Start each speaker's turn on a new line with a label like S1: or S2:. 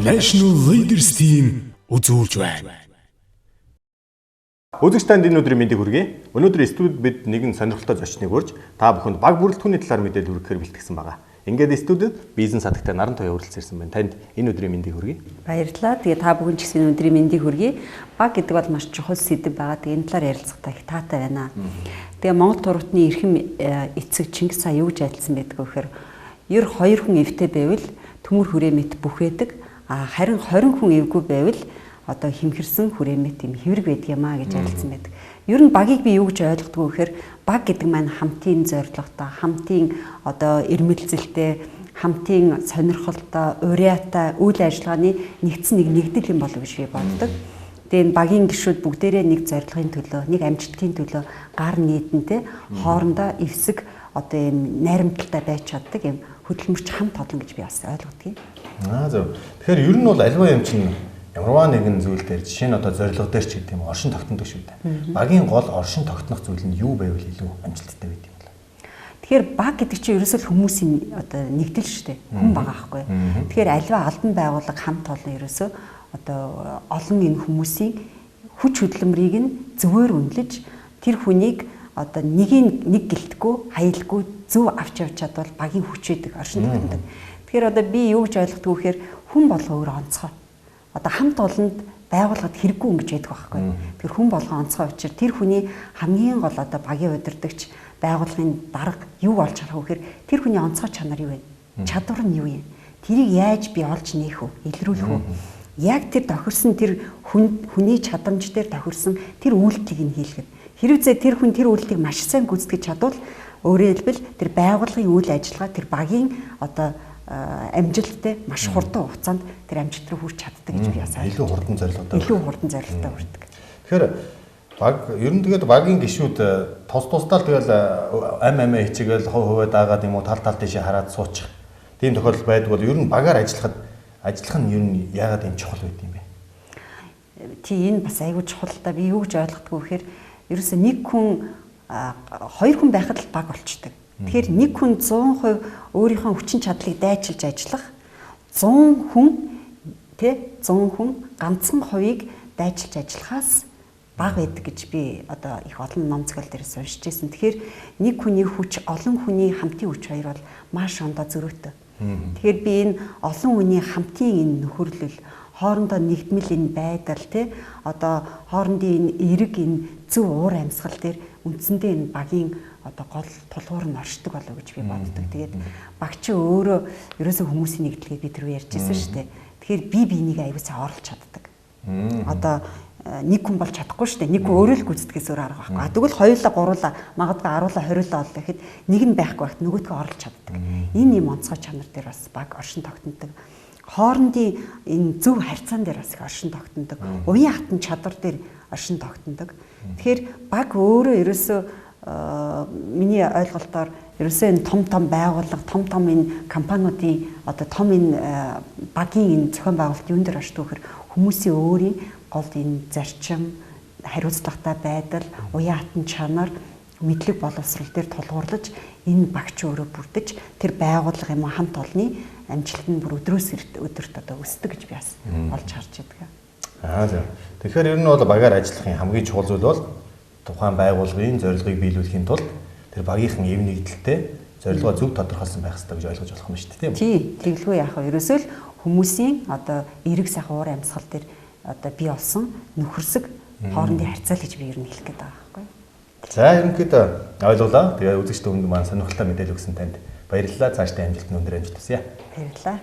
S1: National Leaders Team үзүүлж байна.
S2: Үзэгч танд энэ өдрийн мэндийг хүргэе. Өнөөдөр студид бид нэгэн сонирхолтой зочныг урьж та бүхэнд баг бүрэлдэхүүний талаар мэдээлэл хүргэхээр бэлтгэсэн байгаа. Ингээд студид бизнес садагтай Нарантуяа хүрэлцэн ирсэн байна. Танд энэ өдрийн мэндийг хүргэе.
S3: Баярлалаа. Тэгээ та бүхэн ч гэсэн энэ өдрийн мэндийг хүргэе. Баг гэдэг бол маш чухал сэдэв байгаа. Тэгээ энэ талаар ярилцахтай их таатай байна. Тэгээ Монгол туршлагын эрхэм эцэг Чингис хаан юу гэж айлдсан байдаг вэ гэхээр ер хоёр хүн эвтэй байвал төмөр хүрээ мэт бүх байдаг. А харин 20 хүн эвгүй байвал одоо хэмхэрсэн хүрээ мэт юм хэврэг байдаг юм а гэж айлдсан байдаг. Ер нь багийг би юу гэж ойлгодог вэ гэхээр баг гэдэг маань хамтын зорилготой, хамтын одоо эрмэлзэлтэй, хамтын сонирхолтой, уриатай үйл ажиллагааны нэгдсэн нэг нэгдэл юм болов гэж би боддог. Тэгээ энэ багийн гишүүд бүгдээрээ нэг зорилгын төлөө, нэг амжилтын төлөө гар нийтэнтэй хоорондоо эвсэг одоо юм найрамдалтай байж чаддаг юм хөдөлмөрч хамт олон гэж би бас ойлгодог юм.
S2: Аа зөв. Тэгэхээр ер нь бол альва юм чинь ямарваа нэгэн зүйл дээр жишээ нь одоо зорилго дээр ч гэдэг юм оршин тогтнодог шүү дээ. Багийн гол оршин тогтнох зүйл нь юу байвал илүү амжилттай байд юм бэ?
S3: Тэгэхээр баг гэдэг чинь ерөөсөө л хүмүүсийн одоо нэгдэл шүү дээ. Хүн байгаа байхгүй. Тэгэхээр альва албан байгууллага хамт олон ерөөсөө одоо олон энэ хүмүүсийн хүч хөдөлмөрийг нь зөвөр үнэлж тэр хүнийг одоо нэгийг нэг гэлтгүй хаялгүй зөв авч явж чадвал багийн хүч байдаг, оршин тогтнодог. Тэгэхээр одоо би юу гэж ойлгодог вэ гэхээр хүн болго өөр онцгой. Одоо хамт олонд байгууллагад хэрэггүй ингэж байдаг байхгүй. Тэгэхээр хүн болгон онцгой учраас тэр хүний хамгийн гол одоо багийн удирдагч байгууллагын дарга юу олж харах вэ гэхээр тэр хүний онцгой чанар юу вэ? Чадвар нь юу юм? Тэрийг яаж би олж нээх вэ? Илрүүлэх үү? Яг тэр тохирсон тэр хүний чадамж дээр тохирсон тэр үйлдэлийг нь хийлгэх. Хэрвээ тэр хүн тэр үйлдэлийг маш сайн гүйцэтгэж чадвал өөрөөр хэлбэл тэр байгууллагын үйл ажиллагаа тэр багийн одоо амжилттай маш хурдан хугацаанд тэр амжилт руу хүрч чаддаг гэж би бас
S2: илүү хурдан зорилготой.
S3: Илүү хурдан зорилготой хүрдэг.
S2: Тэгэхээр баг ер нь тэгээд багийн гишүүд тус тусдаа л тэгэл ам амиа хичээгээл хувь хувиа дагаад юм уу тал тал тийшээ хараад суучих. Тийм тохиолдол байдаг бол ер нь багаар ажиллах нь ер нь яагаад юм чухал байд юм бэ?
S3: Тий, энэ бас айгүй чухал та. Би юу гэж ойлгодог вэ гэхээр ерөөсөө нэг хүн хоёр хүн байхад л баг болчдөг. Тэгэхээр нэг хүн 100% өөрийнхөө хүчин чадлыг дайчилж ажиллах, 100 хүн тий 100 хүн ганцхан хувийг дайчилж ажиллахаас бага байдаг гэж би одоо их олон ном зохиол дээрээс уншиж байсан. Тэгэхээр нэг хүний хүч, олон хүний хамтын хүч хоёр бол маш ондоо зөрүүтэй. Тэгэхээр би энэ олон хүний хамтын энэ нөхөрлөл, хоорондоо нэгдмэл энэ байдал тий одоо хоорондын энэ эерэг энэ зөв уур амьсгал дээр үндсэндээ энэ багийн одоо гол тулгуур нь оршдог болов гэж би боддог. Тэгээд баг чи өөрөө ерөөсөө хүмүүсийн нэгдлэгийг би түрүү ярьж байсан шүү дээ. Тэгэхээр би биенийг аягүй сайн оруулж чаддаг. Одоо нэг хүн бол чадахгүй шүү дээ. Нэг хүн өөрөө л гүйцэтгэхээс өөр арга байхгүй. А тэгвэл хоёулаа гуруулаа магадгүй 10-ла 20-лаа боллоо гэхэд нэг нь байхгүй байхад нөгөөдгөө оруулж чаддаг. Энэ юм онцгой чанар дээр бас баг оршин тогтнодог. Хоорондын энэ зөв харьцаан дээр бас их оршин тогтнодог. Уян хатан чадвар дээр оршин тогтнодог. Тэгэхээр баг өөрөө ерөөсөө миний ойлголтоор ерөөсөө энэ том том байгууллага, том том энэ компаниудын одоо том энэ багийн энэ зохион байгуулалт юун дээр оршдог гэхээр хүмүүсийн өөрийн гол энэ зарчим, хариуцлагатай байдал, уян хатан чанар, мэдлэг боловсрол дээр тулгуурлаж энэ багч өөрөө бүрдэж тэр байгууллага юм уу хамт олонны амжилт нь бүр өдрөөс өдөрт одоо өсдөг гэж би бас олж харж байдаг.
S2: Аа зөв. Тэгэхээр ер нь бол багаар ажиллахын хамгийн чухал зүйл бол тухайн байгууллагын зорилгыг биелүүлэхийн тулд тэр багийнхан эв нэгдэлтэй зорилгоо зөв тодорхойлсон байх ёстой гэж ойлгож болох юм шүү дээ, тийм үү?
S3: Тий, тэглгүй яах вэ? Ерөөсөө л хүмүүсийн одоо эерэг сайхан уур амьсгал дээр одоо бий болсон нөхөрсөг хоорондын харьцаа л гэж би ер нь хэлэх гээд байгаа байхгүй.
S2: За, ерөнхийдөө ойлголоо. Тэгээ үзэгч түмэнд маань сонирхолтой мэдээлэл өгсөн танд баярлалаа. Цаашдын амжилт нь өндөр амжилт хүсье.
S3: Баярлалаа.